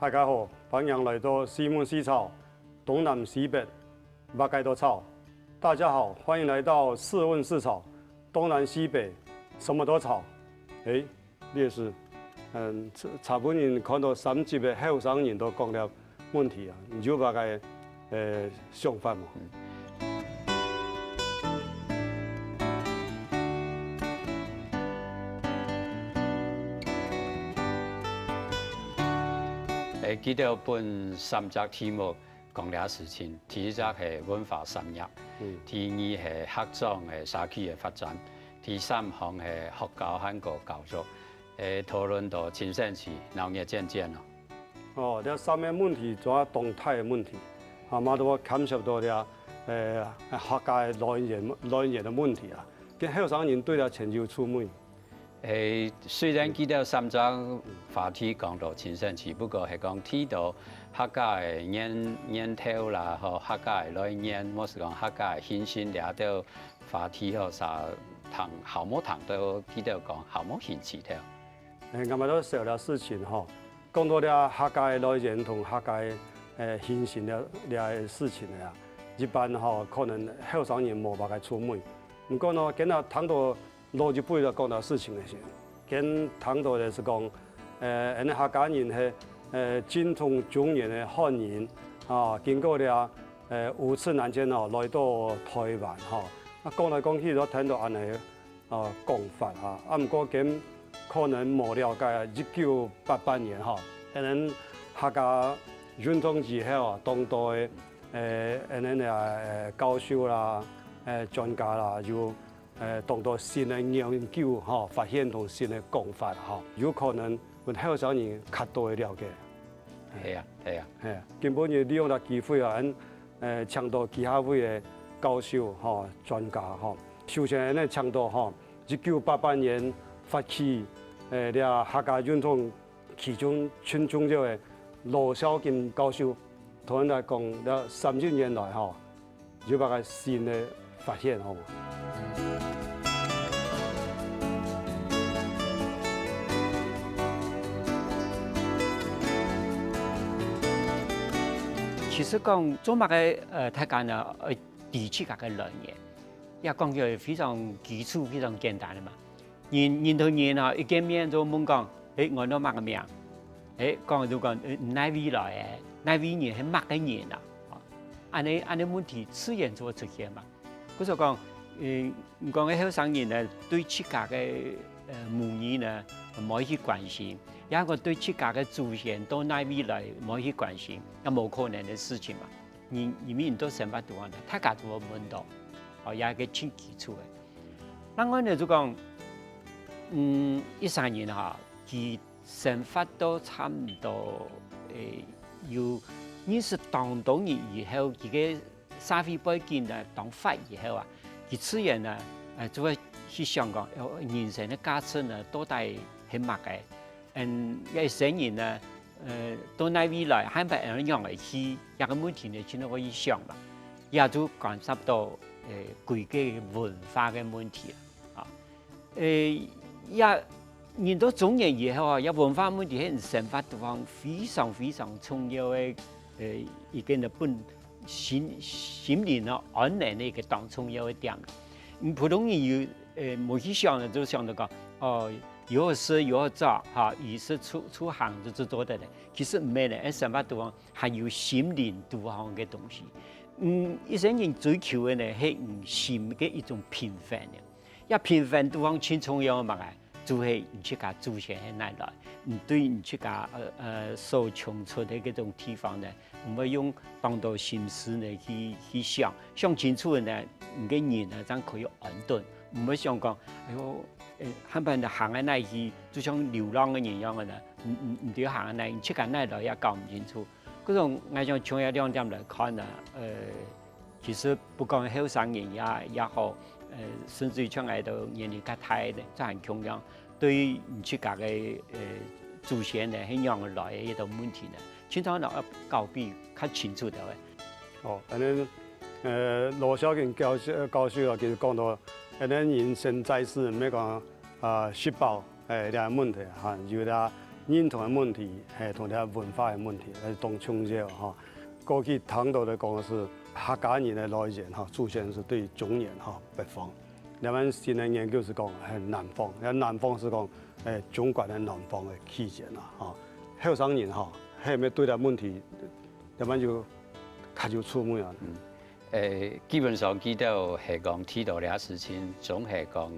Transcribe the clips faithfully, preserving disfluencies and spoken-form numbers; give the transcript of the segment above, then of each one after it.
大家好，歡迎來到四問四炒，東南西北，麼个都炒。大家好，歡迎來到四問四炒，東南西北，什麼都炒。誒，烈士，嗯，大部分人看到三十个後生人都講了問題啊，你有麼个，呃，想法無？誒，佢兜分三隻題目講這事情，第一隻係文化產業，嗯。第二係客庄个社區个發展，第三項係學校還過教育。誒，討論到盡生趣，鬧熱煎煎咯。哦，這三个問題主要當大个問題，啊，嘛都牽涉到這，呃，客家个來源，來源个問題啊，跟後生人對這全有出問。 誒，雖然佢兜三隻話題講到盡生趣，不過係講提到客家个源，源頭啦，吼，客家个來源，無係講客家个形成這兜話題吼，啥談，好無談到佢兜講好無興趣頭。誒，𠊎兜少了事情吼，講到這客家个來源同客家个，誒，形成了這个事情个啊，一般吼，可能後生人無麼个出門。毋過呢，今日談到 老一輩來講到事情个時，跟談到个係講，呃，𠊎等客家人係，呃，精通中原个漢人，啊，經過了，呃，五次南遷哦，來到台灣吼。啊，講來講去都聽到恁樣，呃，講法啊。啊，毋過佢可能無了解啊，一九八八年吼，𠊎等客家運動以後啊，當多个，呃，𠊎等个，呃，教授啦，呃，專家啦，有 呃，當多新个研究吼，發現同新个講法吼，有可能分後生人較多个了解。係啊，係啊。係啊，今晡日利用這機會啊，𠊎，呃，請到幾下位个教授吼、專家吼，首先呢請到吼，一九八八年發起，呃，這客家運動 其中盡重要个羅少金教授，同𠊎來講，這三十年來吼，有麼个新个發現，好無？其實講做麼个，呃，大家呢，愛知自家个來源，也講起來非常基礎、非常簡單个嘛。 人，人同人啊，一見面就問講：「誒，安到麼个名？」誒，講就講：「誒，哪位來个？哪位人係麼个人啊？」哦，恁呢，恁呢問題自然就會出現嘛。故所講，嗯，你講个後生人呢，對自家个，呃，母語呢，無去關心，也講對自家个祖先到哪位來，無去關心，也無可能个事情嘛。 人，因為人到生活地方呢，大家都會問到，哦，也係盡基礎个。另外呢，就講，嗯，一儕人哈，佢生活到差毋多，誒，有認識當多年以後，佢个社會背景呢，當闊以後啊，佢自然呢，呃，就會去想講，哦，人生个價值呢，到底係麼个？ 嗯，這一生人呢，呃，到哪位來，還愛仰般來去，這个問題呢，盡多會去想嘛。也就牽涉到，呃，歸個文化个問題啊。啊，呃，也，人到中年以後啊，這文化問題係生活地方非常非常重要个，呃，一個呢，分心，心靈啊，安寧个一個當重要个點。嗯，普通人有，呃，無去想呢，就想到講，哦， 有好食，有好著，哈，衣食住，住行就，就做得了。其實毋係呢，𠊎生活地方還有心靈地方个東西。嗯，一生人追求个呢，係你心个一種平衡呢。這平衡地方盡重要个嘛，就係你自家祖先係哪來，你對你自家，呃，呃，所從出个這種地方呢， 毋會用當多心思呢去，去想，想清楚呢，你个人呢，正可以安頓。毋會想講，哎喲，誒，下半日行到哪去，就像流浪个人樣个呢，毋，毋，毋知行到哪，自家哪來也搞毋清楚。故所𠊎想從這兩點來看呢，呃，其實不管後生人也，也好，呃，甚至於像𠊎兜年齡較大个，都還共樣，對於你自家个，呃，祖先呢，係仰般來个這種問題呢， 盡早摎𠊎交代較清楚个。哦，恁呢，呃，羅少金教授，教授啊，其實講到，恁呢人生在世，毋係講，啊，食飽，誒，這問題哈，有這，認同个問題，係同這文化个問題，係當重要吼。過去聽到个講个係客家人个來源吼，祖先係對中原吼，北方。這擺新个研究係講係南方，這南方係講，誒，中國个南方个起源啊吼。後生人吼，係毋係對這問題，這擺就較有趣味啊。誒，基本上佢兜係講提到這事情，總係講，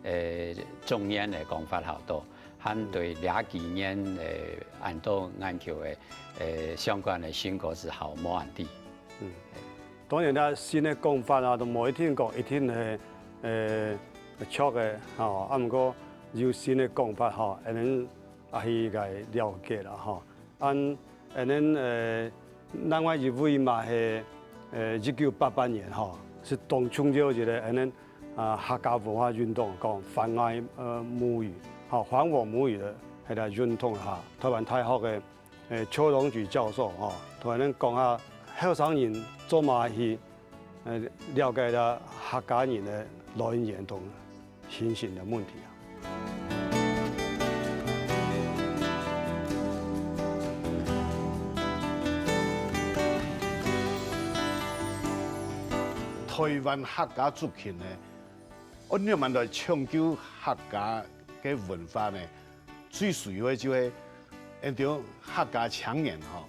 誒，中原个講法較多，還對這幾年，誒，恁多研究个，誒，相關个成果係較無恁多。嗯，當然啦，新个講法啊，都無一定講一定係，誒，著个吼，啊，毋過有新个講法吼，恁樣啊去个了解啦吼。 恁，恁樣，呃，另外一位嘛係，呃，一九八八年吼，係當重要一個恁樣，啊，客家文化運動，講番外，呃，母語，吼，還我母語个，係个運動哈。台灣大學个，呃，邱榮舉教授吼，同恁樣講下，後生人做麼个去，呃，了解了客家人个來源同 形成个問題啊。台灣客家族群呢，愛仰般來搶救客家个文化呢？最需要个就係，𠊎等客家青年吼，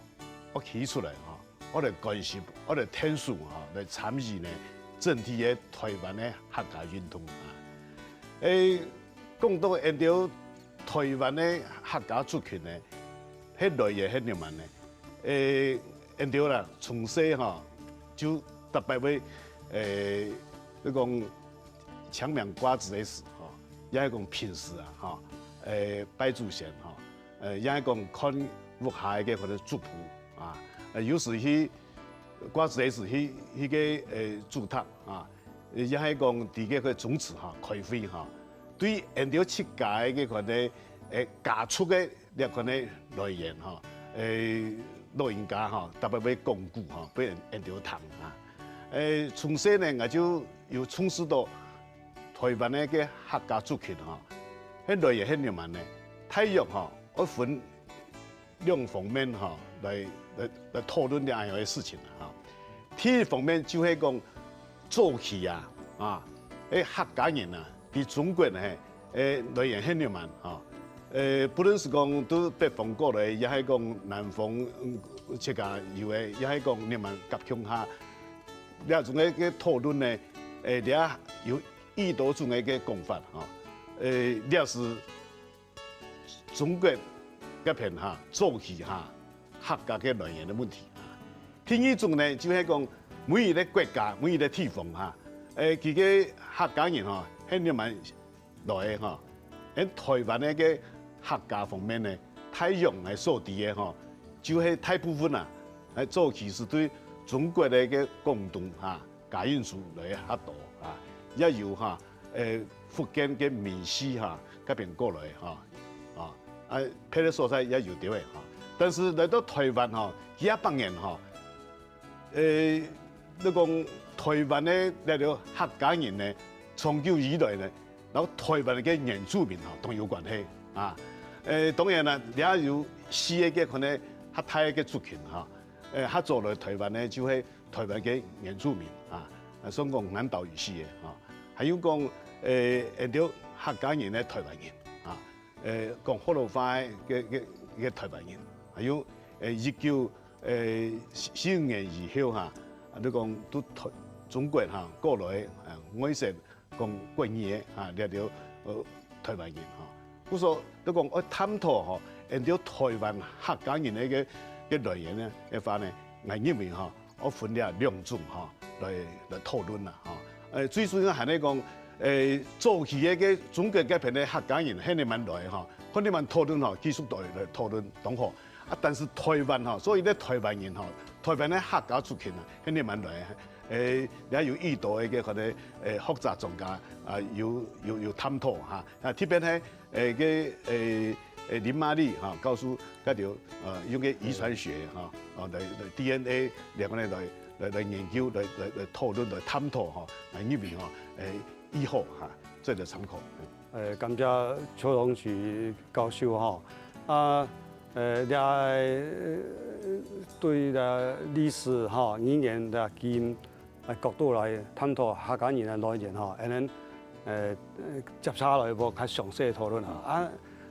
愛企出來吼， 愛來關心，愛來𢯭手吼，來參與呢，整體个台灣个客家運動啊。誒，講到𠊎等台灣个客家族群呢，係來源係仰般呢？誒，𠊎等啦，從細吼，就逐擺會，誒，你講清明掛紙个時吼，也係講平時啊，吼，誒，拜祖先吼，誒，也係講看屋下个可能族譜 啊，呃，有時去，掛紙个時去，去个，呃，祖堂啊，也係講在該个宗祠哈，開會哈，對𠊎等自家个款个，呃，家族个這款个來源哈，呃，老人家哈，特別會講古哈，分𠊎等聽啊。呃，從細呢，𠊎就有重視到台灣个个客家族群哈，該來源係仰般呢？大約哈，愛分 兩方面吼，來，來，來討論這樣个事情啊，吼。第一方面就係講早期啊，啊，該客家人啊，在中國呢，誒，來源係仰般，吼。誒，不論係講對北方過來，也係講南方，嗯，自家有个，也係講仰般合共下，這種个，个討論呢，誒，這有幾多種个，个講法，吼。誒，這係 中國該片哈，早期哈，客家个來源个問題哈。第二種呢，就係講每一個國家、每一個地方哈，誒，佢个客家人哈，係仰般來个哈。𠊎等台灣个个客家方面呢，大約𠊎所知个哈，就係大部分啊，誒，早期係對中國个个廣東哈， 嘉應州來較多啊，也有哈，誒，福建个閩西哈，該片過來哈，啊，啊，別个所在也有兜仔哈。但是來到台灣哈，幾下百年哈，誒，你講台灣个這兜客家人呢，長久以來呢，摎台灣个原住民哈，當有關係啊。誒，當然啦，也有四個个可能較大个族群哈，誒，較早來台灣呢，就係 台灣个原住民啊，啊，算講南島語系个啊，還有講，誒，𠊎等客家人个台灣人啊，誒，講福佬話个，个，个台灣人，還有，誒，一九，誒，四，四五年以後哈，啊，你講對台，中國哈，過來，啊，外省 講國語个，哈，這兜，呃，台灣人，哈。故所，你講愛探討，吼，𠊎等台灣客家人个，个，个來源呢，个話呢，𠊎認為，吼，愛分這兩種，吼，來，來討論啦，吼。呃，最主要還係講，呃，早期个，个中國該片个客家人，係仰般來，吼，係仰般討論，吼，繼續來，來討論，當好。 啊，但是台灣吼，所以咧台灣人吼，台灣个客家族群啊，係仰般來，誒，也有幾多个可能，誒，學者專家啊，有，有，有探討哈。啊，特別係，誒，个，誒，誒，林瑪麗哈，教授，佢就，呃，用个遺傳學哈，哦，來，來D N A兩個呢，來，來，來研究，來，來，來討論，來探討哈，來認為哈，誒，以後哈，做得參考。誒，感謝邱榮舉教授哈。啊，呃，這，呃，對這歷史吼、語言這基因个角度來探討客家人个來源吼，恁樣，呃，呃，接下來會較詳細討論啊。啊，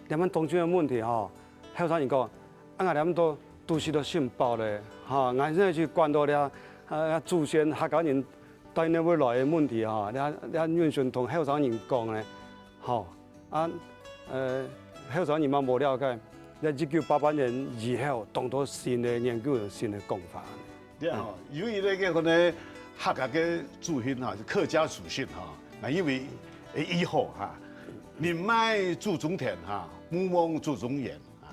這滿當中个問題吼，後生人講，啊，𠊎這滿都都市都承包咧，吼，𠊎現在去關到這，呃，祖先客家人帶那位來个問題吼，這這永順同後生人講咧，吼， 啊，呃，後生人嘛無了解，在一九八八年以後，當多新个研究、新个講法。對啊，吼，有一个个可能客家个族群哈，客家族群哈，那因為以後哈，人埋祖宗田哈，目望祖宗園啊，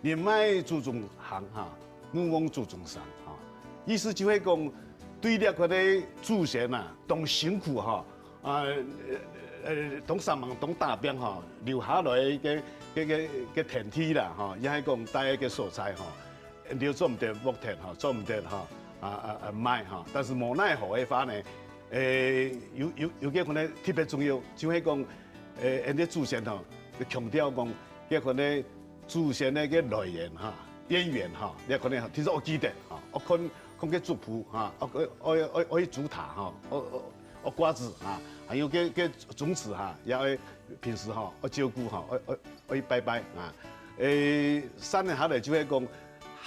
人埋祖宗行哈，目望祖宗山哈。意思就係講，對這个祖先啊，當辛苦哈， 啊，呃，呃，當煞猛、當打拚吼，留下來个个个个田地啦吼，也係講大个所在吼，你做毋得沃田吼，做毋得吼，啊啊啊賣吼。但是無奈何个話呢，誒，有有有个可能特別重要，就係講，誒，𠊎等祖先吼，強調講，个可能祖先个个來源哈、淵源哈，你可能吼，其實愛記得哈，愛看看个族譜哈，愛愛愛愛愛煮茶哈，愛愛 愛掛紙啊，還有个个宗祠哈，也愛平時吼愛照顧吼，愛愛愛拜拜啊。誒，三年下來就係講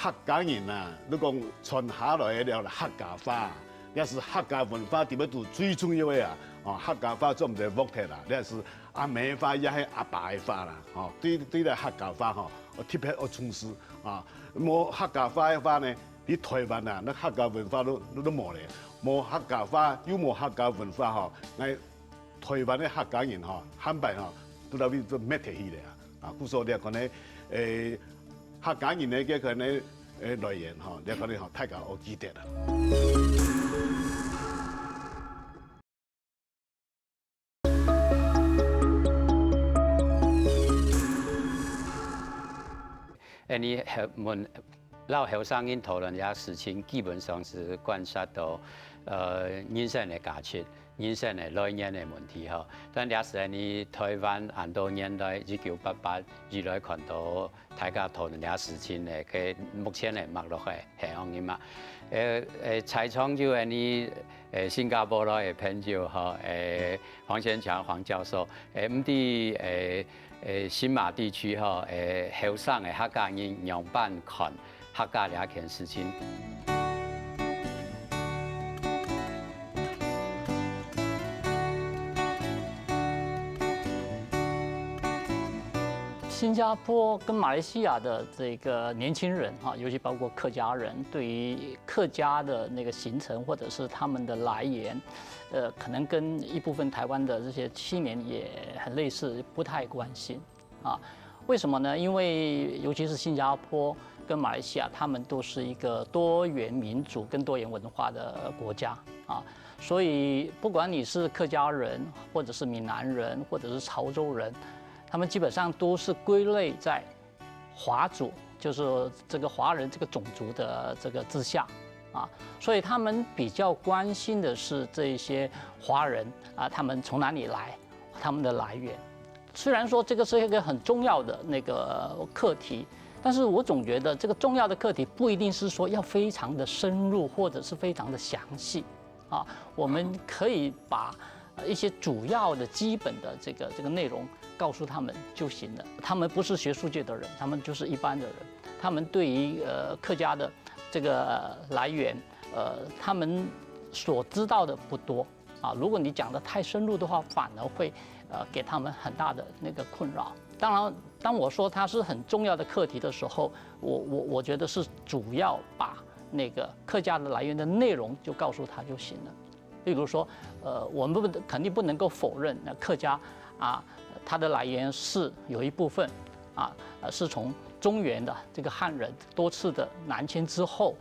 客家人啊，你講傳下來个了客家話，也係客家文化裡背肚最重要个啊。哦，客家話做毋得忘忒啦，也係阿姆个話，也係阿爸个話啦。哦，對對待客家話吼，特別愛重視啊。無客家話个話呢， 你台灣啊，該客家文化都都都無咧，無客家話又無客家文化吼，𠊎台灣个客家人吼，下擺吼，都到尾都滅忒去咧啊！啊，故所你看呢，誒，客家人个个可能誒來源吼，你看呢吼，大家愛記得啊。 恁呢後問摎後生人討論這事情，基本上係關涉到，呃，人生个價值、人生个來源个問題吼。但這係恁呢台灣恁多年來，一九八八以來看到大家討論這事情个，个目前个脈絡个係恁呢嘛。呃，呃，在場就恁呢，呃，新加坡來个朋友吼，呃，黃先強黃教授，呃，毋知，呃， 誒，新馬地區吼，誒，後生个客家人仰般看客家這件事情？新加坡跟馬來西亞的這個年輕人哈，尤其包括客家人，對於客家的那個形成或者是他們的來源， 呃，可能跟一部分台灣的這些青年也很類似，不太關心啊。為什麼呢？因為尤其是新加坡跟馬來西亞，他們都是一個多元民族跟多元文化的國家啊，所以不管你是客家人，或者是閩南人，或者是潮州人，他們基本上都是歸類在 華族，就是這個華人這個種族的這個之下啊，所以他們比較關心的是這一些華人啊，他們從哪裡來，他們的來源。雖然說這個是一個很重要的那個課題，但是我總覺得這個重要的課題不一定是說要非常的深入或者是非常的詳細。 啊，我們可以把呃一些主要的基本的這個這個內容告訴他們就行了。他們不是學術界的人，他們就是一般的人，他們對於呃客家的這個來源，呃，他們所知道的不多啊。如果你講得太深入的話，反而會呃給他們很大的那個困擾。當然，當我說它是很重要的課題的時候，我我我覺得是主要把那個客家的來源的內容就告訴他就行了。 例如說，呃，我們不肯定不能夠否認，那客家啊，它的來源是有一部分啊，呃，是從中原的這個漢人多次的南遷之後，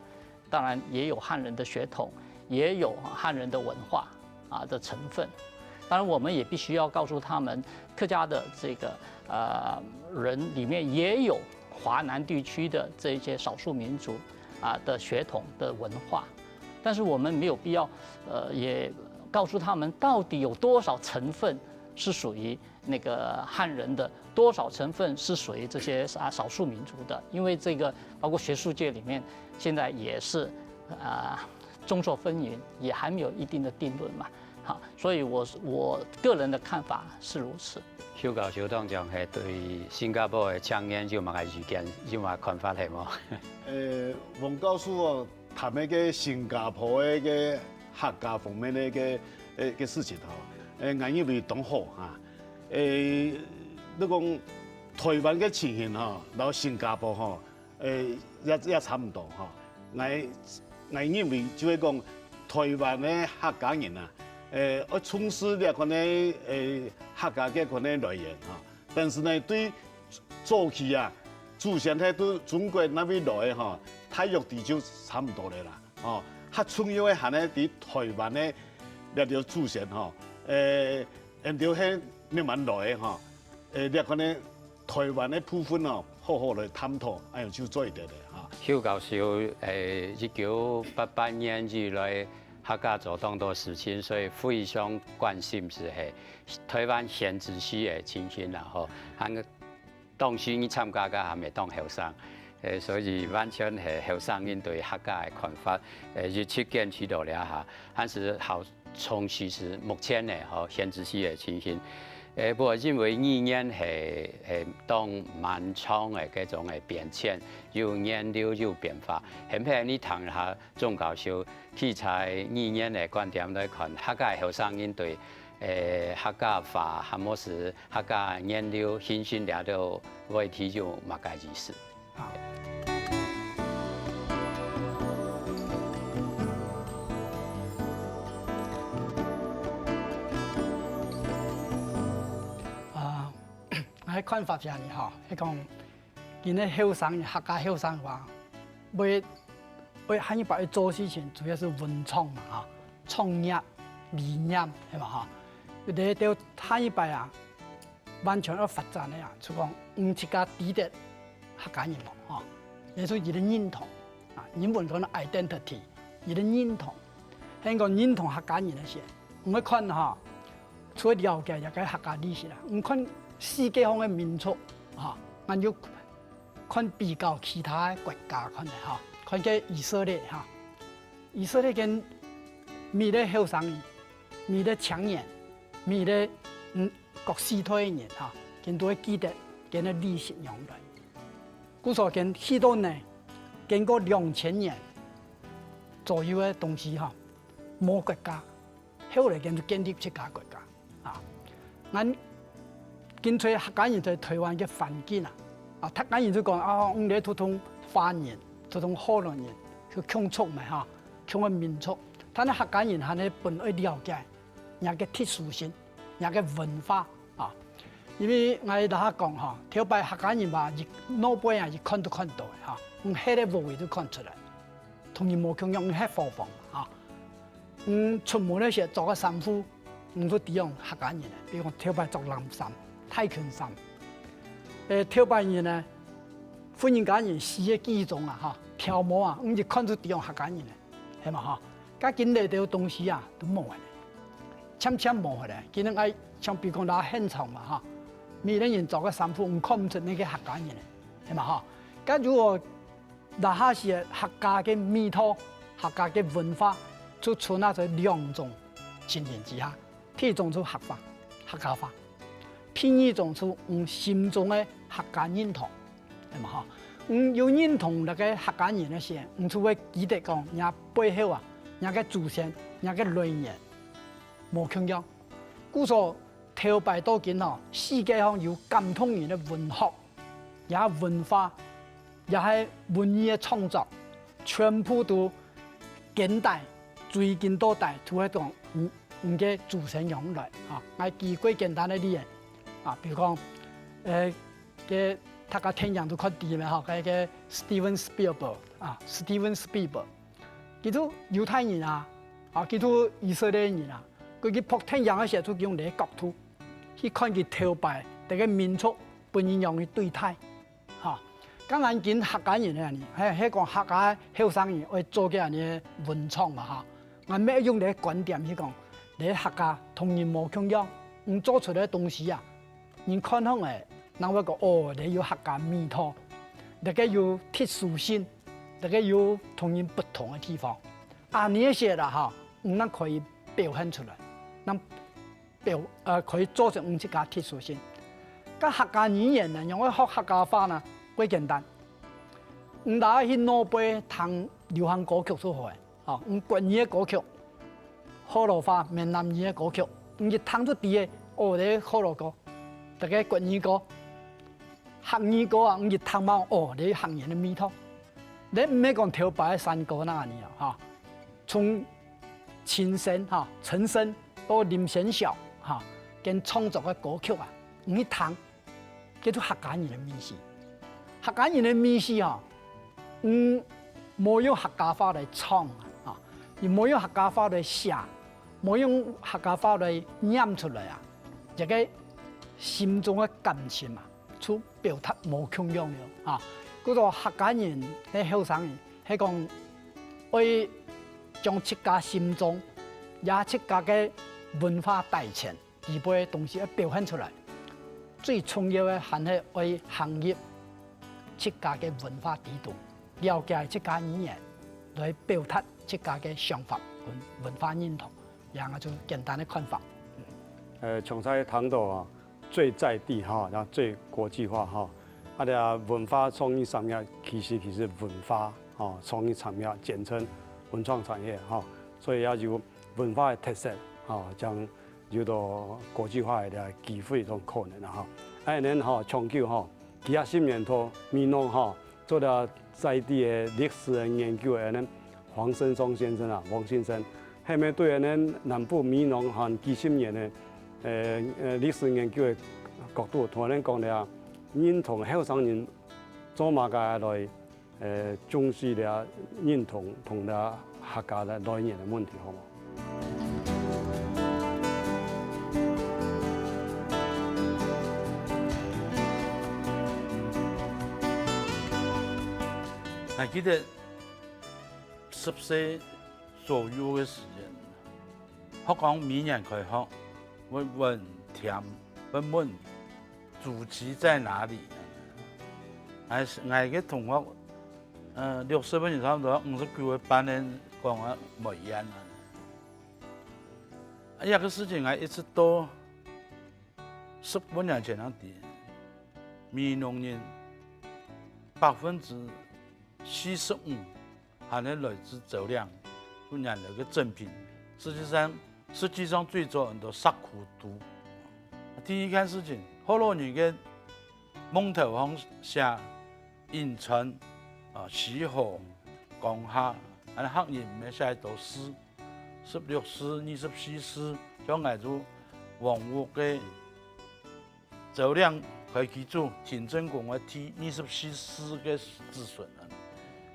當然也有漢人的血統，也有漢人的文化啊的成分。當然，我們也必須要告訴他們，客家的這個呃人裡面也有華南地區的這些少數民族啊的血統的文化。 但是我們沒有必要，呃，也告訴他們到底有多少成分是属于那个汉人的，多少成分是属于这些啊少数民族的，因为这个包括学术界里面现在也是啊众说纷纭，也还没有一定的定论嘛。好，所以我我个人的看法是如此。邱教授通常係對新加坡个青年有麼个意見，有麼个看法係無？呃，王教授哦，談个新加坡个个客家方面个个个事情吼，呃，𠊎認為當好哈。呃，你講台灣个情形吼，摎新加坡吼，呃，也也差毋多吼。𠊎𠊎認為就係講台灣个客家人啊，呃，愛重視這款个呃客家个款个來源吼。但是呢，對早期啊，祖先係對中國那位來个吼，大約地就差毋多了啦。 哦，較重要个還係對台灣个這兜祖先吼，呃，𠊎兜係慢慢來个吼，呃，這款个台灣个部分哦，好好來探討，哎喲，就做得了哈。邱教授，呃，一九八八年以來，客家做當多事情，所以非常關心就係台灣現在時个情形啦吼。還 當時你參加个還係當後生，呃，所以完全係後生人對客家个看法，呃，一直堅持到這下，還係好重視係目前个吼，現在時个情形。呃，不過因為語言係係當漫長个這種个變遷，有源流有變化，下擺你聽下鍾教授企在語言个觀點來看，客家个後生人對呃客家話，還無係客家源流興盛這兜話題有麼个意思？好。啊，𠊎看法係恁呢吼，係講，今个後生人，客家後生話，會會下一擺愛做事情，主要係文創嘛吼，創業、理念，係嘛吼？有兜兜下一擺啊， 完全愛發展个啊，就講毋自家知得客家人咯吼，也就佢个認同啊，英文講identity，佢个認同，係講認同客家人个時，毋會看吼，除了了解這个客家歷史啦，毋看世界上个民族吼，𠊎就看比較其他个國家看个吼，看个以色列吼，以色列个每个後生人，每个青年，每个嗯 各世代个人哈，佢都會記得佢个歷史往來。故所佢起到呢，經過兩千年左右个東西哈，無國家，後來佢就建立自家國家啊。𠊎今在客家人在台灣个環境啊，啊，客家人就講啊，你兜都同華人，都同荷蘭人，就共族嘛哈，共个民族。但係客家人還係本愛了解 若个特殊性，若个文化啊。因為𠊎頭下講吼，頭擺客家人嘛，一老輩啊，一看就看到个吼，嗯，歇个位位就看出來，同人無共樣，嗯，歇伙房嘛吼。嗯，出門个時著个衫褲，嗯，就知用客家人个，比如講頭擺著藍衫、太空衫。誒，頭擺人呢，婦人家人死个記憶中啊，吼，跳舞啊，嗯，一看就知用客家人个。 係嘛吼？該今這兜東西啊，都無个咧，漸漸無个咧。今日愛像比如講，拉現場嘛吼，每个人著个衫褲，你看毋出哪个客家人咧，係嘛吼？該如果拉下去个客家个味道、客家个文化，就存在在兩種情形之下。第一種就客話、客家話，第二種就用心中个客家認同。 係嘛吼？嗯，有認同這个客家人个時，你就會記得講，若背後啊，若个祖先，若个來源，無共樣。故所頭擺到今吼，世界上有感動人个文學，也文化，也係文藝个創作，全部都現代，追根到底，就係講，嗯，你个祖先往來啊。𠊎舉過簡單个例子啊，比如講，誒， 个大家電影都看知咩吼，个个Steven Spielberg啊，Steven Spielberg，佢就猶太人啊，啊，佢就以色列人啊，佢去拍電影个時候就用這个角度去看佢頭擺這个民族分人仰去對待，吼。當然，今客家人个呢，係係講客家後生人愛做个恁呢文創嘛吼，𠊎乜用這个觀點去講，這客家同人無共樣，你做出來个東西啊，人看上來，人會講：「哦，這有客家味道，這个有特殊性，這个有同人不同个地方。」啊，你个寫啦哈，你正可以表現出來，正表，呃，可以做出你自家特殊性。該客家語言呢，仰會學客家話呢？蓋簡單，你拿去外背聽流行歌曲就好了。 吼，用國語个歌曲，學老話、閩南語个歌曲，你一聽就知个，哦，這學老歌，這个國語歌，客語歌啊，你一聽嘛，哦，這客人个味道。這毋係講頭擺个山歌那樣啊，吼，從陳昇，吼，陳昇到林賢曉，吼，佢等創作个歌曲啊，你一聽， 叫做客家人个味緒。客家人个味緒吼，嗯，無用客家話來唱啊，啊，也無用客家話來寫，無用客家話來念出來啊，這个心中个感情啊，就表達無共樣了啊。故所客家人个後生人，係講愛將自家心中，也自家个文化帶前， 底背个東西愛表現出來。最重要个還係愛行入自家个文化底肚，了解自家語言，來表達自家个想法同文化認同，這樣就簡單个看法。呃，像在談到啊，最在地哈，然後最國際化哈，啊，這文化創意產業其實其實文化哈，創意產業簡稱文創產業哈，所以要有文化个特色哈，將 有到國際化个機會同可能啊吼。啊，恁樣吼，長久吼，幾下十年頭，美濃吼，做了在地个歷史个研究个恁樣黃生松先生啊，黃先生，係毋係對恁樣南部美濃吼幾十年个，呃，呃，歷史研究个角度，同恁樣講了啊，認同後生人做麼个來 呃，重視了認同同了客家个來源个問題，好無？還記得十歲左右个時間，學校每年開學，會問，會問 主題在哪裡？𠊎，𠊎个同學，呃，六十分差不多，五十九个班个講啊，無一樣啊。啊，這个事情𠊎一直到十五年前正知，美濃人百分之四十五 還係來自周亮，佢原來个正品。實際上，實際上最早安到石窟肚。第一件事情，學老人个夢頭項寫潁川，啊，西湖、江夏，恁樣客人毋係寫到字，十六字、二十四字，像𠊎兜黃屋个 周亮開基祖，定正宮个第二十四世个子孫啊。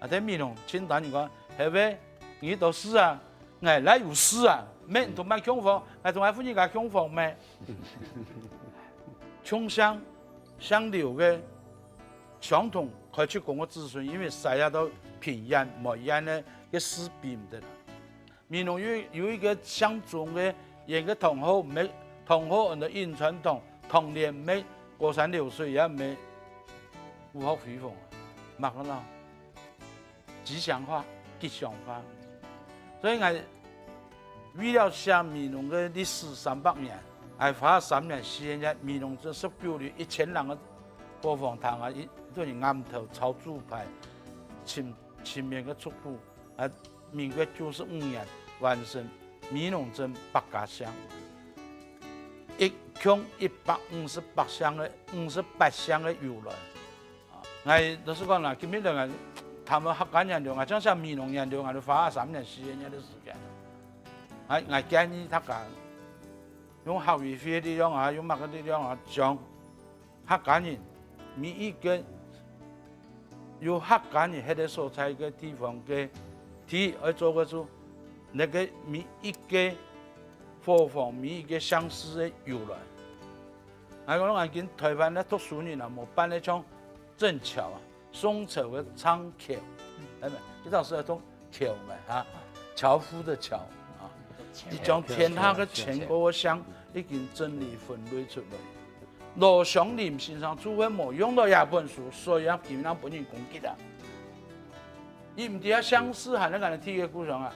啊，在美濃盡多人講，係喂，你都係啊，𠊎來有事啊，免同𠊎共房，𠊎同𠊎婦人家共房咩？共姓、姓劉个，相同開出宮个子孫，因為徙啊到平原、梅縣个，个事比毋得。 美濃有，有一個姓鍾个，佢个堂號毋係，堂號安到潁川堂，堂聯毋係高山流水，也毋係五岳飛鴻，麼个呢？吉祥話、吉祥話。所以𠊎為了寫美濃个歷史三百年，𠊎花三年四個月，美濃這十九里一千零个伙房廳啊，一，一堆人頷頭、炒豬排、尋，尋面个族譜， 啊，民國九十五年完成美濃鎮百家姓，一共一百五十八姓个，五十八姓个由來。啊，𠊎老實講啦，今日來𠊎談論客家研究，𠊎正寫美濃研究，𠊎就花三年四個月个時間。啊，𠊎建議大家用客委會个力量啊，用麼个力量啊，將 客家人，每一個有客家人歇个所在个地方个，第一愛做个就，該个每一個伙房、每一個姓氏个由來。𠊎講𠊎今臺灣个讀書人啊，無辦个像鄭喬啊、宋朝个鄭喬，係無？這當時還讀喬嘛，哈，樵夫个樵啊。佢將天下个千个姓已經整理分類出來。羅湘林先生就會無用到這本書，所以啊，今日分人攻擊啊。佢毋知啊，姓氏還在𠊎个第一故鄉啊，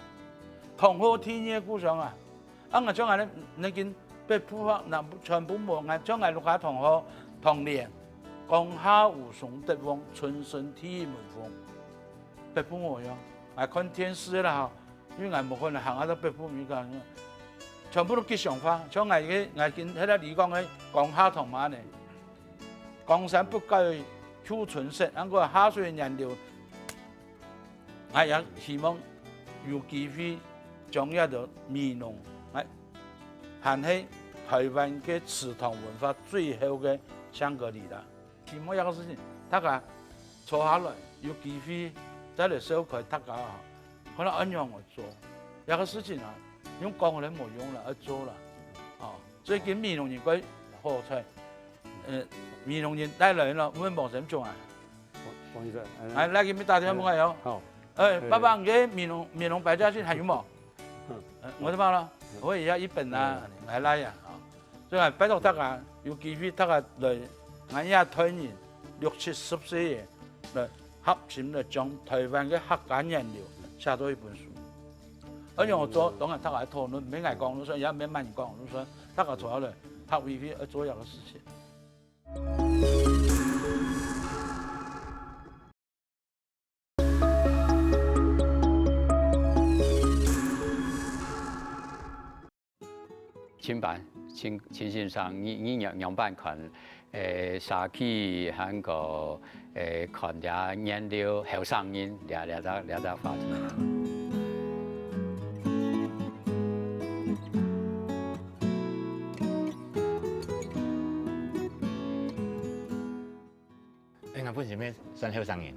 同號第二故鄉啊。啊，𠊎將𠊎个那間北部啊，南部全部無，𠊎將𠊎屋下同號、同年，江夏吳松德旺，春生第一門風。北部無用，𠊎看電視啦吼，因為𠊎無可能行啊到北部，你講，全部都吉祥話，像𠊎个，𠊎今迄个你講个江夏同嘛呢，江山不改舊春色，恁个下水个源流，𠊎也希望有機會將這个美濃，哎，還係台灣个祠堂文化最後个香格里拉。希望這个事情，大家坐下來，有機會再來紹介大家啊，看到恁樣來做。這个事情啊，用講个無用了，要做了。哦，最近美濃人个好彩，呃，美濃人帶來了，問某人種啊。不好意思，哎，那给你打电话问看哟。好。哎，爸爸，你个美浓美浓白嘉信还有无？呃，我的妈了，我也要一本啊，来来呀，啊，所以啊，拜托大家，有机会大家来，俺也推人六七十岁个，来合心来将台湾个客家源流写做一本书。而且我做，当然大家讨论，免爱讲，就说也免慢讲，就说大家坐下来，他未必要做一样的事情。 请办，请，请先生，你，你仰，仰般看，呃，社区还个，呃，看这年轻后生人，这，这只，这只话题。 哎，𠊎本身也算後生人。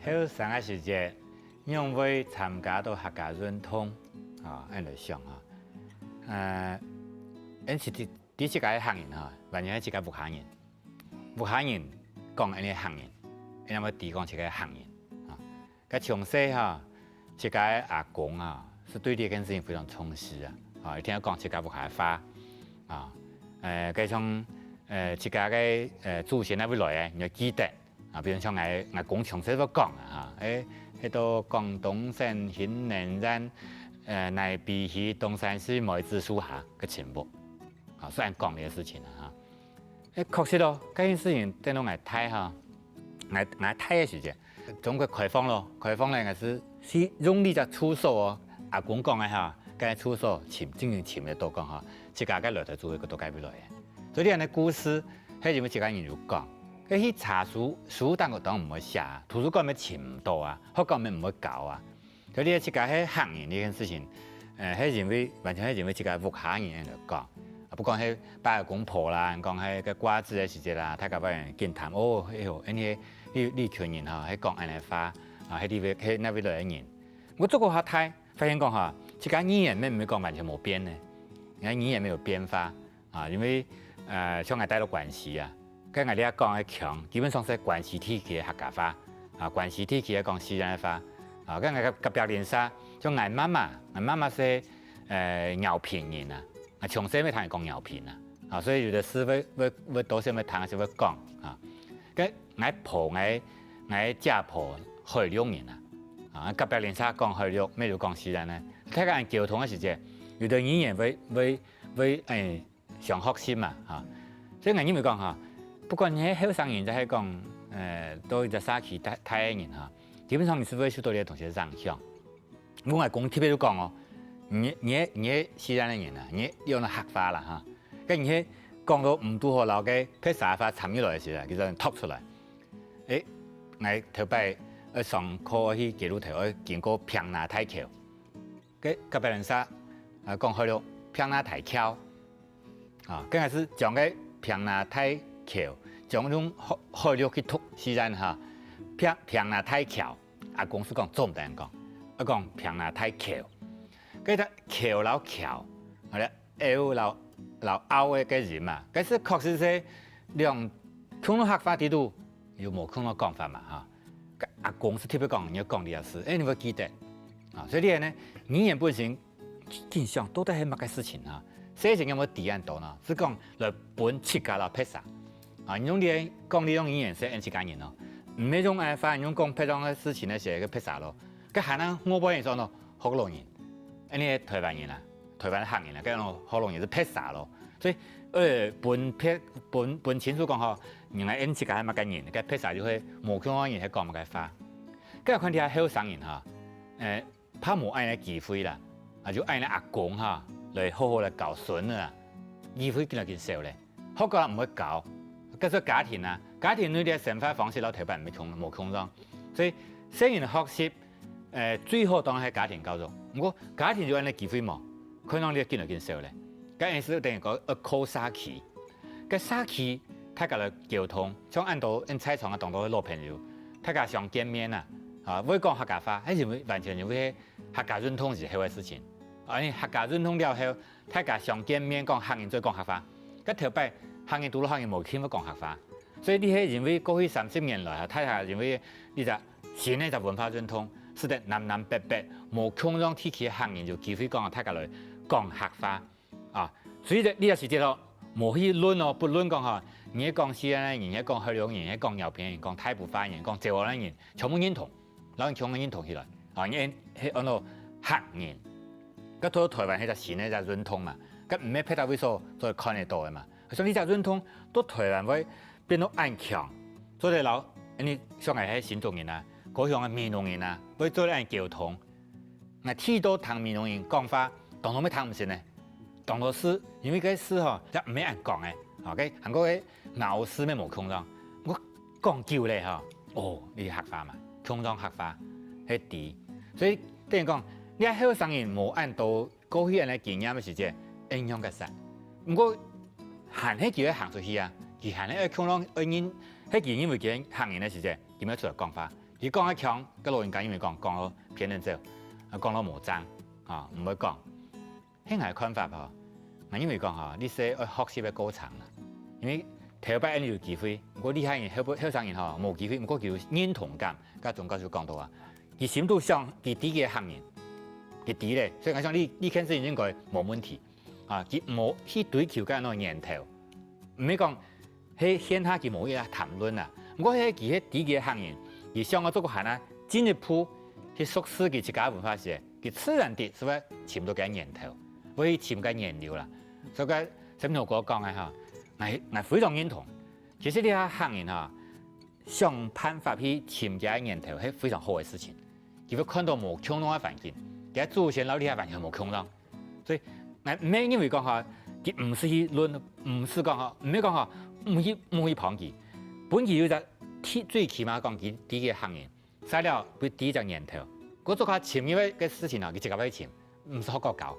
後生个時節，仰會參加到客家運動？啊，恁來想啊。呃，𠊎是第，第一个客人哈，完全係自家屋下人。屋下人講𠊎係客人，𠊎會知講自家客人。啊， 該從細哈，自家个阿公啊，係對這件事情非常重視啊。啊，一定要講自家屋下个話啊。呃，該像，呃，自家个，呃，祖先哪位來个，你要記得啊。比如像𠊎，𠊎公從細會講啊，哈，誒，該到廣東省興寧縣，呃，內鼻溪東山寺梅子樹下个親屋。啊，雖然講這个事情啊，哈。 誒，確實咯，該件事情等到𠊎大哈，𠊎，𠊎大个時節，中國開放咯，開放了，𠊎係，係用這隻住所哦，阿公講个哈，該住所尋，正經尋得到講哈，自家个來頭就係到該位來个。所以這樣个故事，係因為自家人有講，該去查書，書當然當然毋會寫，圖書館也尋毋到啊，學校也毋會教啊。 所以你自家係客人這件事情，呃，係因為，完全係因為自家屋下人來講。啊，不管係伯公婆啦，講係个瓜子个時節啦，大家會緊談，哦，哎喲，恁呢，你，你群人哈，係講恁呢話，啊，係你位，係哪位來个人。𠊎做過較大，發現講哈，自家語言也毋係講完全無變呢，人家語言也有變化。 啊，因為，呃，像𠊎戴到關西啊，該𠊎這講个腔，基本上係關西地區个客家話，啊，關西地區个講四縣个話，啊，該𠊎隔，隔壁鄰舍，像𠊎媽媽，𠊎媽媽係，呃，饒平人啊，啊，從細也聽人講饒平啊，啊，所以有个字會，會，會多少會聽，還係會講啊。該𠊎婆，𠊎，𠊎姐婆海陸人啊，啊，隔壁鄰舍講海陸，也有講四縣个，大家人溝通个時節，有个語言會，會，會，誒， 想學習嘛，哈。所以𠊎認為講哈，不管你係後生人，抑係講，呃，到一隻社區大，大个人哈，基本上你係會受到這个東西个影響。𠊎公特別有講哦，你，你，你係四縣个人啊，你用个客話啦哈，該你係講到毋堵好，摎該別儕話摻入來个時候，佢就讀出來。誒，𠊎頭擺愛上課去街路頭，愛經過坪林大橋，該隔壁鄰舍，啊，講海陸坪林大橋。 啊，該𠊎係將該坪林大橋，將用海，海陸去讀四縣哈，坪，坪林大橋，阿公係講做毋得恁講，愛講坪林大橋。該个橋摎橋，好了，L摎，摎O个，个音嘛，該係確實係兩，共同客話底肚，又無共同講法嘛哈。該阿公係特別講，你愛講這个字，誒，你會記得。啊，所以你看呢，語言本身緊想到底係麼个事情啊？細時有無知恁多呢？係講來分自家摎別儕。啊，你用這講這種語言係恩自家人哦，毋係用恁樣話，你用講別種个事情个時个別儕咯。該還有外國人說呢，學老人，恁呢台灣人啊，台灣客人啊，該種學老人係別儕咯。所以，呃，分別分分清楚講吼，人家恩自家係麼个人，該別儕就會無共樣人係講麼个話。該看這後生人哈，誒， 怕無恁樣个機會啦，啊，就恁樣阿公哈，來好好來教孫仔啊，機會緊來緊少咧。學校毋會教，該做家庭啊，家庭內底生活方式摎頭擺毋係共無共樣，所以細人學習，誒，最好當然係家庭教育。毋過家庭有恁樣个機會無？可能你緊來緊少咧。該意思等於講，呃，靠社區。 該社區大家來溝通，像恁多恩在場个當多个老朋友，大家常見面啊，啊，會講客家話，係因為完全因為客家運動以後个事情。啊，因為客家運動了後，大家常見面講客人做講客話，該頭擺客人堵著客人無肯會講客話，所以這係因為過去三十年來啊，大家因為這隻新个隻文化運動，使得南南北北無共樣地區个客人有機會講大家來講客話。 啊，所以這這時節咯，無去論哦，不論講吼，你係講西安人，你係講海陸人，你係講饒平人，講大埔話人，講詔安人，全部認同，摎人共樣認同起來。啊，你係安到客人，該到台灣係隻新个隻運動嘛，該毋係別个位所做得看得到个嘛。所以這隻運動到台灣會變到恁強，做得摎，你像𠊎係新竹人啊，高雄个美濃人啊，會做得恁溝通。 𠊎第一到聽美濃人講話，當多乜聽毋識呢。當多字，因為該字吼，也毋係恁講个。吼，該還過个咬字乜無共樣。𠊎講久咧吼，哦，這客話嘛，共樣客話，係知。所以等於講，你後生人無恁多過去恁樣个經驗个時節，影響較深。毋過，還係佢愛行出去啊，佢還係愛共樣愛認，係佢認為佢係客人个時節，佢愛出來講話。佢講較強，該老人家因為講，講到 偏得走，啊，講到無正，啊，毋會講。係𠊎看法吼，𠊎認為講吼，這係愛學習个過程啦。因為頭擺恁有機會，毋過這下人後後生人吼，無機會，毋過佢有認同感，該總教授講到啊，佢心肚想，佢知佢係客人，佢知咧，所以𠊎想這這件事情應該無問題。啊，佢無去追求該樣个源頭，毋係講 係現下佢無去談論啊。毋過係佢係知佢个客人，佢想愛做个還啊進一步去熟識佢自家文化時，佢自然地就會尋到佢个源頭，會去尋佢个源流啦。所以該沈同學講个吼，𠊎𠊎非常認同。其實這下客人吼，想辦法去尋佢个源頭係非常好个事情。佢會看到無共樣个環境，佢个祖先摎這下環境無共樣。 所以，𠊎毋係認為講吼，佢毋使去論，毋使講吼，毋係講吼，毋去毋去幫佢，分佢有隻起最起碼講佢知佢个客人，再了分知隻源頭。該做較深入个个事情啊，佢自家愛尋，毋使學校教，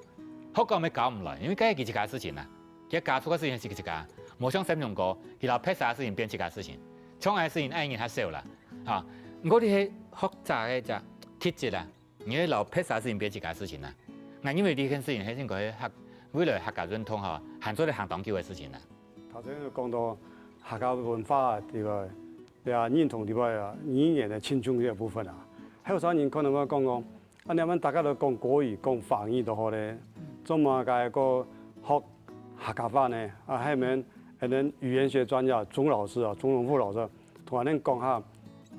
學校乜教毋來，因為該係佢自家个事情啊，佢家族个事情係佢自家，無像沈同學，佢摎別儕个事情變自家个事情，像𠊎个事情愛人較少啦，啊，毋過這係學者个隻特質啊。 你愛摎別儕事情變自家事情啊。𠊎認為這件事情係應該係客，未來客家運動吼，還做得行當久个事情啊。頭先有講到客家文化啊，這個，對啊，認同這個啊，語言个親近這個部分啊。還有啥人可能會講哦，啊，你們大家都講國語、講華語都好咧，做麼个个學客家話呢？啊，還有沒有，可能語言學專家鍾老師啊，鍾榮富老師， 同𠊎等講下，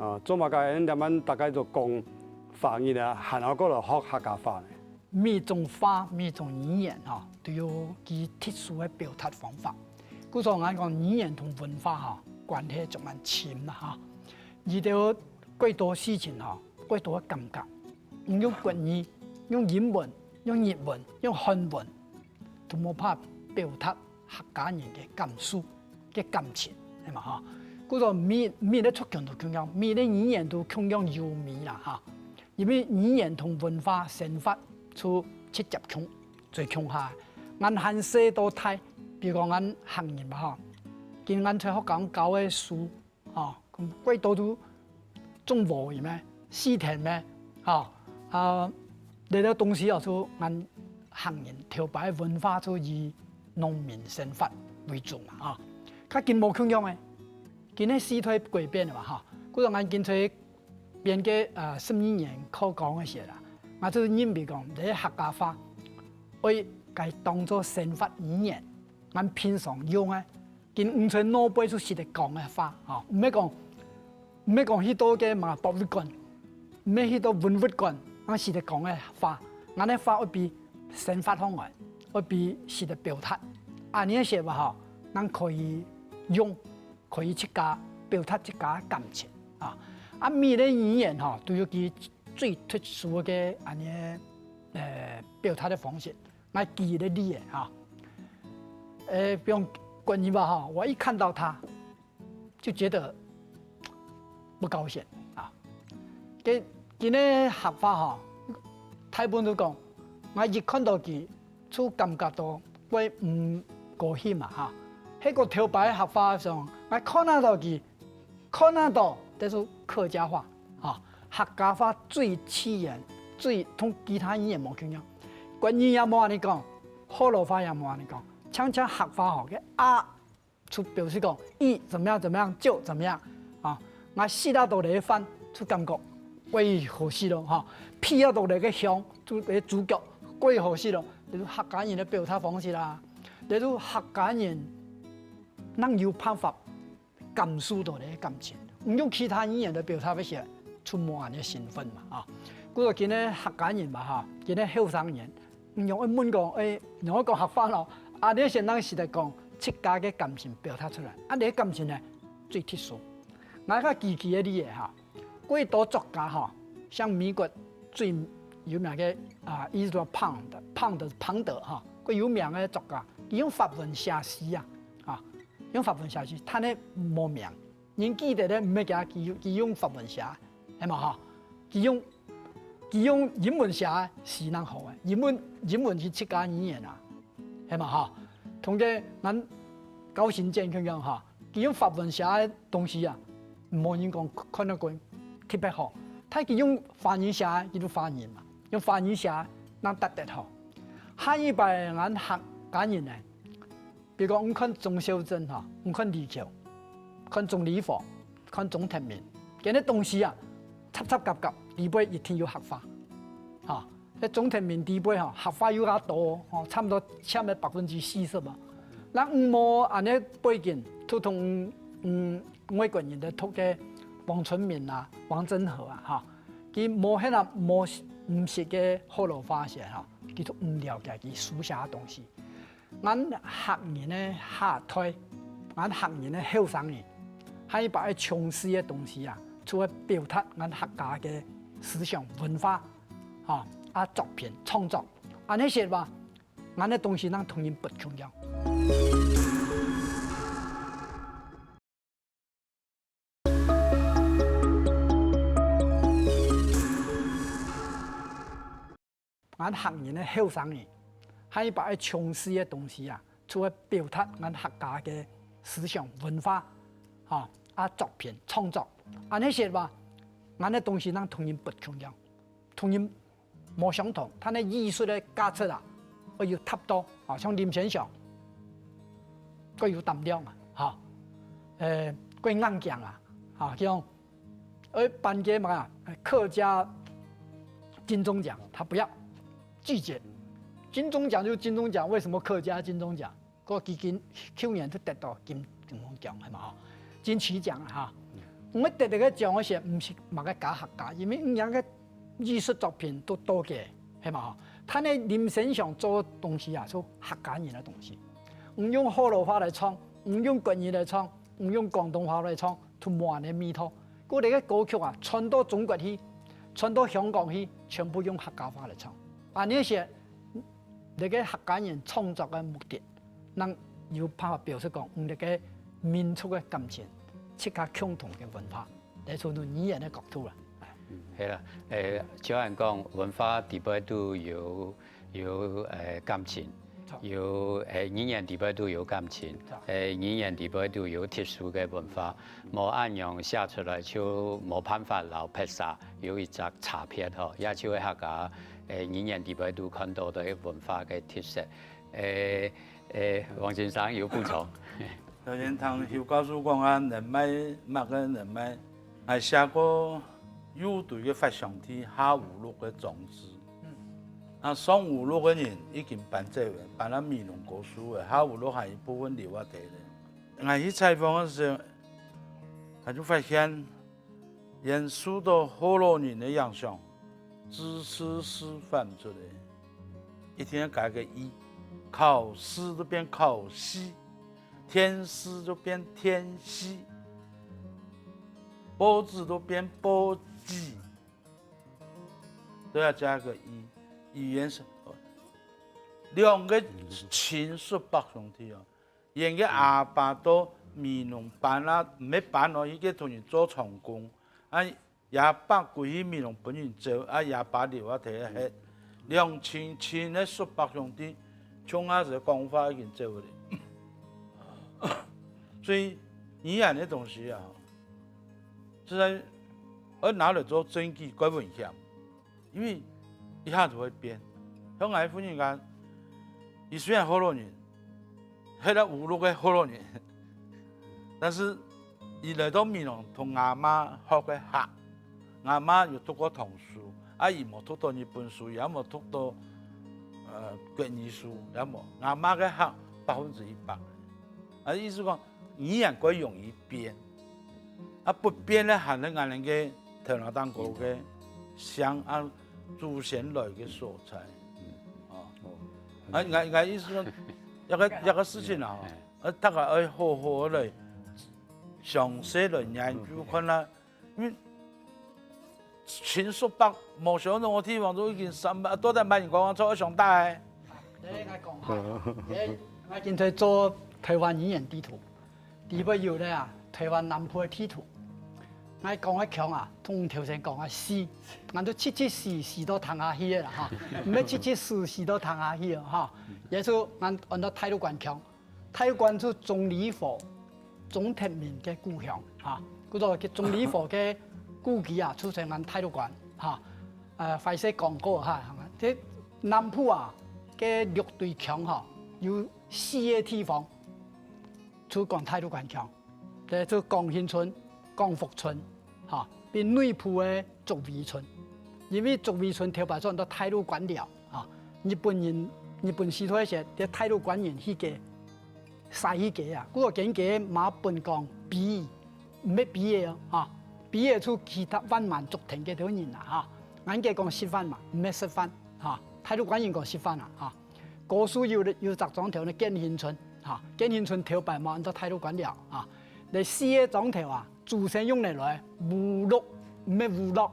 啊，做麼个恁樣大家都講華語咧，還愛過來學客家話呢？每種話、每種語言吼，都有佢特殊个表達方法。故所𠊎講語言同文化吼，關係就蠻深啦哈。遇到幾多事情吼，幾多个感覺，你用國語、用英文、用日文、用漢文，都無法表達 客家人个感受、个感情，係嘛哈？故所每每个族群都共樣，每个語言都共樣優美啦哈。因為語言同文化生活就直接共最共下。𠊎還細到大，比如講𠊎客人嘛哈，今𠊎在學校教个書， 哦，幾多都種禾仔咩，蒔田咩，哦，啊，這兜東西哦，就𠊎客人頭擺文化就以農民生活為主嘛，哦。較今無共樣个，今个時代改變了嘛，哈。故所𠊎今在變个，呃，十二年課綱个時啦，𠊎就認為講，這客家話愛該當做生活語言，𠊎平常用个，今你在腦背就識得講个話，吼，毋係講，毋係講去到个麼博物館，毋係去到文物館，𠊎識得講个話，𠊎个話愛比生活方面，愛比識得表達，恁樣个說話吼，𠊎可以用，可以自家表達自家个感情啊。啊，每个語言吼，都有佢最特殊个恁樣个，呃，表達个方式。 來舉一个例仔哈，呃，比如國語話哈，我一看到它，就覺得不高興啊。該今个客話哈，大部分都講，𠊎一看到佢，就感覺到會毋高興嘛哈。該个頭擺个客話上，𠊎看得到佢， 看得到，這係客家話，哈，客家話最自然，最同其他語言無共樣。國語也無恁樣講，學老話也無恁樣講，淨淨客話吼，該啊，就表示講，一怎麼樣怎麼樣，就怎麼樣，啊，𠊎食啊到這个飯，就感覺，喂，好食咯，哈，鼻啊到這个香，就這个豬腳，蓋好食咯，這係客家人个表達方式啦，這係客家人，哪有辦法 感受到你个感情。毋用其他語言來表達个時，就無恁樣个身份嘛，啊。故所今个客家人嘛，哈，今个後生人，毋用愛問講，欸，用愛講客話咯，啊，你先讓佢識得講自家个感情表達出來，啊，你个感情呢，最特殊。𠊎个舉舉个例仔哈，幾多作家哈，像美國最有名个啊，Ezra Pound，Pound，Pound哈，最有名个作家，佢用法文寫詩啊，啊，用法文寫詩，但係無名。 人記得个毋係佢，佢，佢用法文寫，係嘛吼？佢用，佢用英文寫詩正好个，英文，英文係自家語言啊，係嘛吼？同个𠊎高行健共樣吼，佢用法文寫个東西啊，無人講看得過特別好，但佢用華語寫，佢就華語嘛，用華語寫，正特別好。下一擺𠊎客家人呢， 比如講，你看鍾肇政哈，你看李喬，看鍾理和，看鍾德明，佢个東西啊，插插合合，裡背一定有客話。哈，該鍾德明裡背哈，客話又較多，吼，差毋多佔了百分之四十啊。該你無恁樣背景，就同，嗯，外國人个讀个黃春明啊、黃振和啊，哈，佢無歇啊，無，毋識个學老話時哈，佢就毋了解佢書寫个東西。 𠊎客人个下代，𠊎客人个後生人，還有一把愛重視个東西啊，就係表達𠊎客家个思想文化，吼，啊，作品創作，恁樣說話，𠊎个東西正同人不共樣。 𠊎客人个後生人，還有一把愛重視个東西啊，就係表達𠊎客家个思想文化，吼，啊，作品創作。恁樣說話，𠊎个東西正同人不共樣，同人無相同，佢个藝術个價值啊，愛有達到，啊，像林先生，蓋有膽量啊，哈，呃，蓋硬頸啊，哈，像 愛頒个嘛，客家金鐘獎，他不要，拒絕。金鐘獎就金鐘獎，為什麼客家金鐘獎？過佢今舊年就得到金金鐘獎，係嘛吼？金曲獎啊哈。毋係得這个獎个時，毋係麼个假客家，因為人个藝術作品都多个，係嘛吼？但係林先生做个東西啊，係客家人个東西。毋用學老話來唱，毋用國語來唱，毋用廣東話來唱， 都無恁个味道。故這个歌曲啊，傳到中國去，傳到香港去，全部用客家話來唱。恁樣時，這个客家人創作个目的，正有辦法表示講，嗯，這个民族个感情，自家共同个文化，來從語言个角度啦。係啦，誒，就恁講，文化裡背都有 有，呃，感情，著。有，呃，語言裡背都有感情，著。呃，語言裡背都有特殊个文化，無恁樣寫出來就無辦法摎別儕有一隻差別吼，也就係客家，呃，語言裡背都看到个文化个特色。呃，呃，王先生有補充？頭先聽邱教授講啊，人脈，麼个人脈，𠊎寫過有對个發祥地下五六个莊子。啊，上五六个人已經搬走了，搬到美濃高樹了，下五六還一部分留下來了。𠊎去採訪个時候，𠊎就發現，因受到福佬人个影響，知識示範出來，一定愛加個E，考試就變考試，電視就變電視，報紙就變報紙，都要加個E，語言是，兩個親叔伯兄弟哦， 𠊎个阿爸到美濃搬啊，毋係搬哦，去該同人做長工。啊，爺爸歸去美濃分人走，啊，爺爸留下忒忒。兩親親个叔伯兄弟，共下時講話已經走了。所以語言个東西啊，實在愛拿來做證據，蓋危險。 因為一下就會變。像𠊎个婦人家，佢雖然福佬人，係了五六个福佬人，但是佢來到美濃同吾媽學个客，吾媽有讀過唐書，啊，佢無讀到日本書，也無讀到，呃，國語書，也無。吾媽个客百分之一百。啊，意思講，語言蓋容易變。 啊，不變个還係𠊎等个頭那頂高个姓啊，祖先來个所在。哦。啊，𠊎，𠊎意思講，這個，這個事情啊，啊，大家愛好好來詳細來研究看啦。因為親叔伯無相同个地方都已經三百，到底麼人講錯，愛相打个。來，𠊎講下，𠊎今在做台灣語言地圖。 裡背有咧啊，台灣南部个地圖。𠊎講个腔啊，同頭先講个四，𠊎都七七四四到廳下去个啦哈，毋係七七四四到廳下去个哈。也就𠊎安到大陸關腔，大陸關就鍾理和、鍾德明个故鄉哈。故所鍾理和个故居啊，就在𠊎大陸關哈。呃，壞勢講過哈，這南部啊，个六堆腔哈，有四個地方。 就講大陸關腔，這就廣興村、廣福村，哈，變內埔个竹圍村。因為竹圍村頭擺做安到大陸官僚，哈，日本人、日本時代時，這大陸官員去个，徙去个啊。故所今个嘛分講比，毋係比个哦，哈，比个就其他萬滿族群个頭人啦，哈。𠊎个講十萬嘛，毋係十萬，哈，大陸官員講十萬啊，哈。 高樹有，有隻庄頭呢，建興村，哈，建興村頭擺嘛安到大陸官僚，哈。這四個庄頭啊，祖先用來來，烏鹿，毋係烏鹿，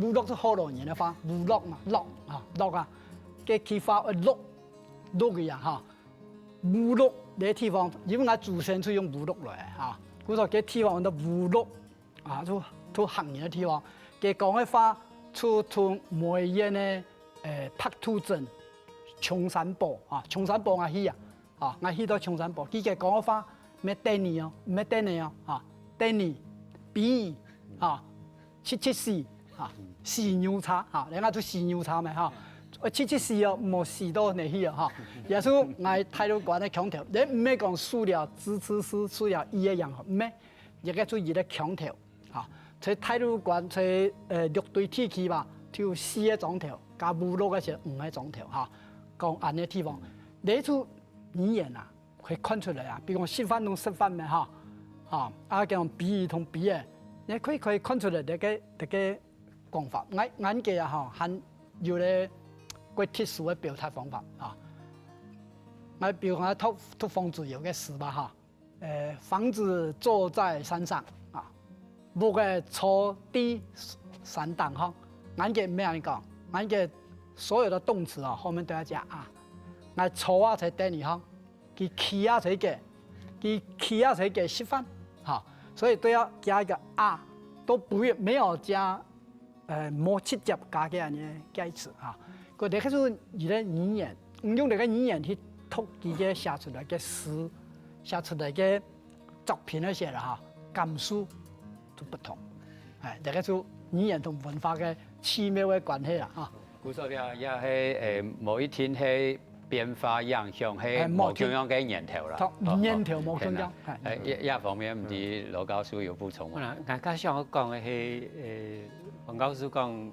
烏鹿係福佬人个話，烏鹿嘛，鹿，哈，鹿啊，該句話，呃，鹿，鹿个啊，哈。烏鹿這地方，因為𠊎祖先就用烏鹿來，哈，故所該地方安到烏鹿。 啊，就，就客人个地方。佢講个話，就同梅縣个，呃，白土鎮、松山堡，啊，松山堡𠊎去啊，啊，𠊎去到松山堡，佢个講个話，毋係等於哦，毋係等於哦，啊，等於，比喻，啊，七七四，啊，四牛車，啊，人家就四牛車嘛，哈。呃，七七四哦，莫四到哪去哦，哈。也係𠊎大陸關个腔調，你毋係講輸了支持是輸了伊个樣，毋係。 一個就一個腔調，哈，在大陸關，在，呃，六堆地區吧，就有四個庄頭，加烏鹿个係五個庄頭，哈，講恁呢地方，這就語言啊，會看出來啊，比如講食飯同食飯咩，哈，哈，啊，講比喻同比喻，你可以，可以看出來這個，這個講法。𠊎，𠊎个啊，哈，還有咧，較特殊个表達方法啊。𠊎比如講，讀，讀黃子由个詩吧，哈。 呃，房子坐在山上啊，屋仔坐在山頂項。𠊎个毋係恁樣講，𠊎个所有个動詞哦，後面都愛加啊。𠊎坐啊在凳仔項，佢企啊在該，佢企啊在該食飯，哈，所以都要加一個啊，都不用，沒有加 呃，無直接加个恁呢个意思哈。過這個就佢个語言，用這個語言去讀佢个寫出來个詩，寫出來个作品个時啦哈，感受就不同。哎，這個就語言同文化个奇妙个關係啦哈。故所這也係，誒，無一定係 變化影響係無共樣个源頭啦。源頭無共樣。誒，這，這方面毋知羅教授有補充無？𠊎較想講个係，誒，黃教授講，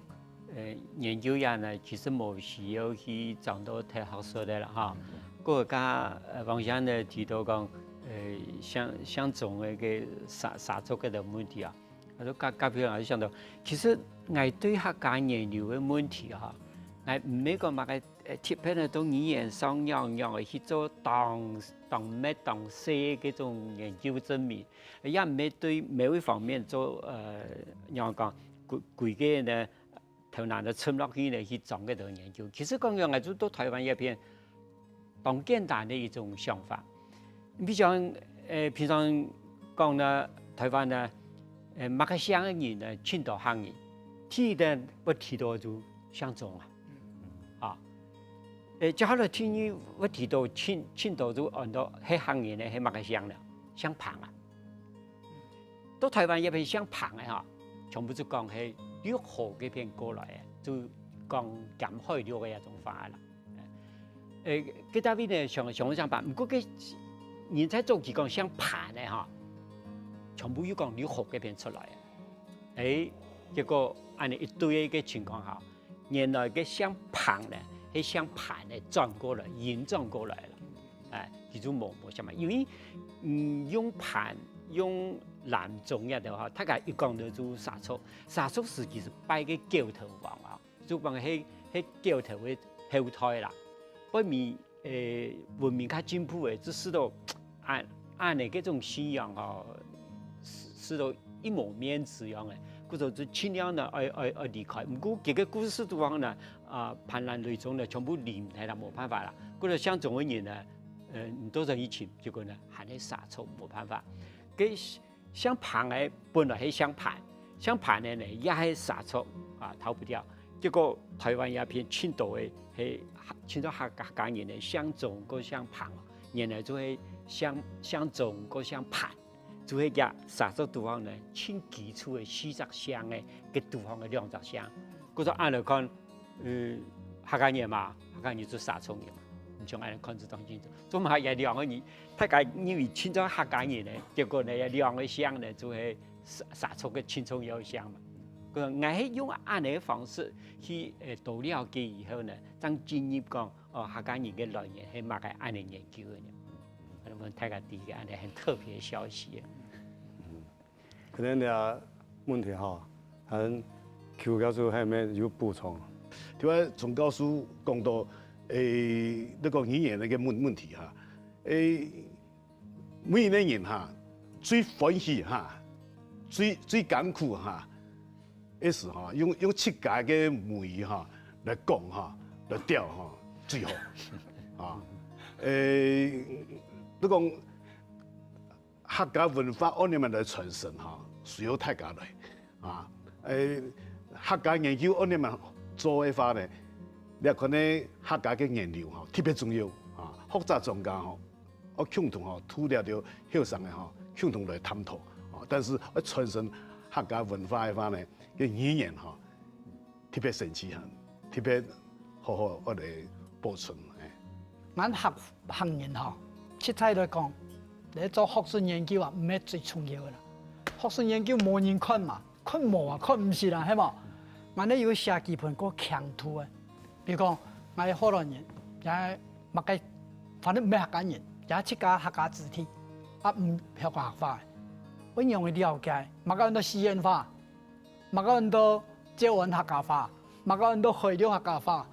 呃，研究員呢，其實無需要去轉到大學說个啦哈。過加呃，王先生呢提到講，呃，像像中个个沙沙作个問題啊，佢說隔隔壁人就想到，其實𠊎對客家研究个問題哈，𠊎毋係講麼个呃特別个到語言上仰仰个去做當當密當細个這種研究證明，也毋係對某一方面做呃，仰講歸歸个呢。 頭腦个沉落去呢，去做該兜研究。其實講樣，𠊎就到台灣這片，當簡單个一種想法。比如講，呃，平常講呢，台灣呢，呃，麼个姓个人呢，盡多客人，第一个會提到就姓鍾啊，啊，呃，接下來第二會提到盡盡多就安到係客人呢，係麼个姓呢？姓彭啊。 到台灣這片姓彭个哈，全部就講係六河該片過來个，就講兼海陸个這種話啦。誒，該單位呢，想想想法，毋過該人在早期講姓彭个哈，全部又講六河該片出來个。誒，結果恁呢一堆个情況下，原來該姓彭呢，係姓彭个轉過來，音轉過來了。 哎，佢就無無想法，因為嗯用盤用藍種个的話，大家一講到就沙作，沙作是其實拜个狗頭王啊，就講係係狗頭个後代啦。北美誒文明較進步誒，就使到按按呢這種信仰哦，使使到一無面子樣誒，故所就盡量呢愛愛愛離開。毋過這個故事地方呢，啊盤蘭雷宗呢全部離毋開啦，無辦法啦。故所姓鍾个人呢， 呃，你多少一群，結果呢，還係沙作，無辦法。該姓彭个本來係姓盤，姓盤个呢也係沙作啊，逃不掉。結果台灣這片盡多个係盡多客客家人呢，姓鍾个姓彭，原來就係姓姓鍾个姓盤，就係這沙作地方呢，盡基礎个四隻姓个，个地方个兩隻姓。故所恁來看， 呃，客家人嘛，客家人就沙作人嘛，你像恁樣看就當清楚。做麼个這兩個人，大家認為盡像客家人呢，結果呢，這兩個姓呢，就係沙沙作个盡重要姓嘛。佢講，𠊎係用恁樣个方式去呃多了解以後呢，正進入講哦客家人个來源係麼个恁樣研究个呢。𠊎問大家第一個恁樣很特別个消息。可能這問題哈，還邱教授還有無有補充？頭先鍾教授講到，誒，這個語言个問問題哈，誒，每一個人哈，最歡喜哈，最最艱苦哈，也係哈，用用自家个母語哈來講哈，來調哈，最好啊。誒，你講 客家文化恁樣來傳承哈，需要大家來啊。誒，客家研究恁樣做个話呢，這可能客家个源流哈特別重要啊。學者專家吼，愛共同吼，除了就後生个吼，共同來探討啊。但是愛傳承客家文化个話呢，个語言吼， 特別神奇哈，特別好好愛來保存。𠊎客客人吼，實在來講，來做學術研究啊，毋係最重要个啦。學術研究無人看嘛，看無啊，看毋識啦，係無？𠊎呢有寫幾本過強度个，比如講，𠊎係荷蘭人，也麼个，反正毋係客家人，也自家客家子弟，啊毋曉講客話个，愛仰般了解，麼个安到四縣話？ 麼个安到詔安客家話，麼个安到海陸客家話，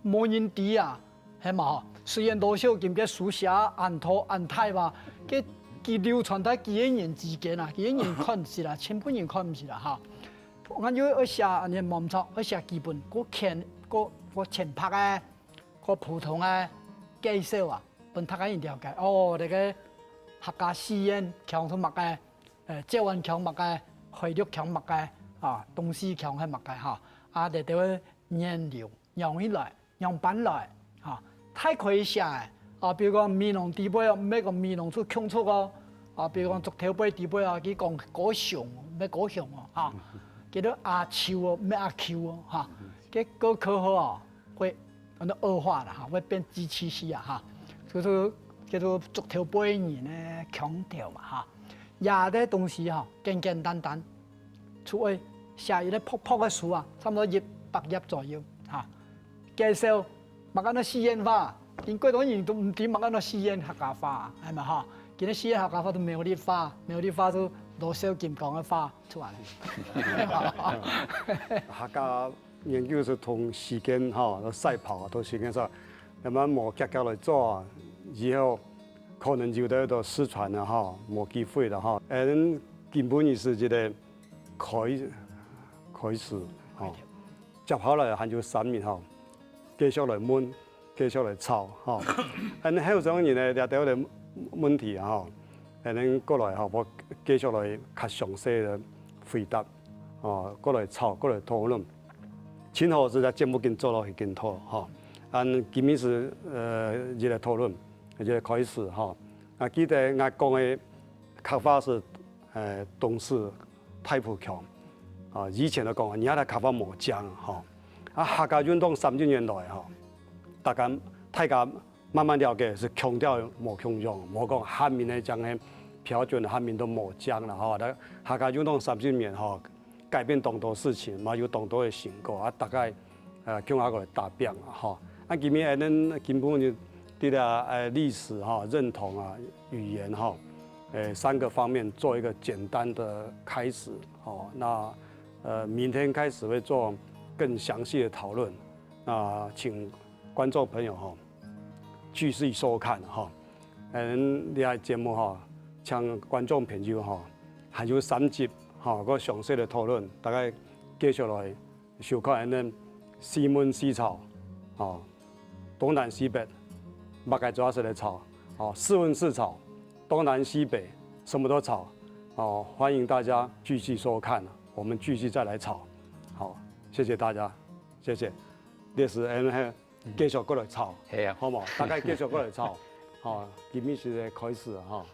無人知啊，係無？雖然羅秀琴个書寫恁多恁大吧，該佢流傳在幾个人之間啊，幾个人看毋識啊，全部人看毋識啊哈。𠊎又愛寫恁樣無毋著，愛寫幾本過淺、過過淺白个、過普通个介紹啊，分大家人了解。哦，這个客家四縣腔係麼个？ 呃，詔安腔麼个，海陸腔麼个，啊，東勢腔係麼个哈，啊，這兜个源流仰般來，仰般來，哈，大可以寫个，啊，比如講美濃地背哦，毋係講美濃就共族哦，啊，比如講竹頭背地背啊，佢講高雄，毋係高雄哦，哈，叫做阿秋哦，毋係阿Q哦，哈，該个科號哦，會 安到惡化了哈，會變機器式啊哈，就是叫做竹頭背人个腔調嘛哈。這个東西哈，簡簡單單，就愛寫一个薄薄个書啊，差不多一百頁左右哈。介紹麼个安到四縣話，因為當多人都毋知麼个安到四縣客家話，係嘛哈？今日四縣客家話都苗栗話，苗栗話都羅少金講个話出來。客家研究係同時間哈，賽跑，同時間上，慢慢無遽遽來做，以後可能有得到失傳了哈，無機會了哈。嗯，今晡日係一个開開始哈，接下來還有三日哈，繼續來問，繼續來吵哈。嗯，後生人呢，這兜个問題哈，嗯，過來哈，𠊎繼續來較詳細个回答。 哦，過來吵，過來討論。盡好係在節目間做落去檢討哈。嗯，今日係呃一个討論，一个開始哈。啊，記得𠊎講个客話係呃東勢大埔腔，啊，以前就講，你看客話無靚哈。啊，客家運動三十年來哈，大家大家 慢慢了解係腔調無共樣，無講下面个講个標準下面都無靚了哈。但客家運動三十年哈，改變當多事情，嘛有當多个成果啊，大家呃共下過來打拚了哈。啊，今日恁樣今晡日對了呃歷史哈、認同啊、語言哈，呃三個方面做一個簡單的開始哈。那呃明天開始會做更詳細的討論。那請 觀眾朋友哈，繼續收看哈。嗯，這个節目哈，請觀眾朋友哈，還有三集哈，个詳細个討論，大家繼續來收看恁樣四問四吵，哈，東南西北，麼个主要係來吵，哦，四問四吵，東南西北什麼都吵，哦，歡迎大家繼續收看，我們繼續再來吵，好，謝謝大家，謝謝。 歷史，然後繼續過來吵，係啊，好無？大家繼續過來吵，吼，今日係開始啊，吼。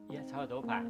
也吵到怕。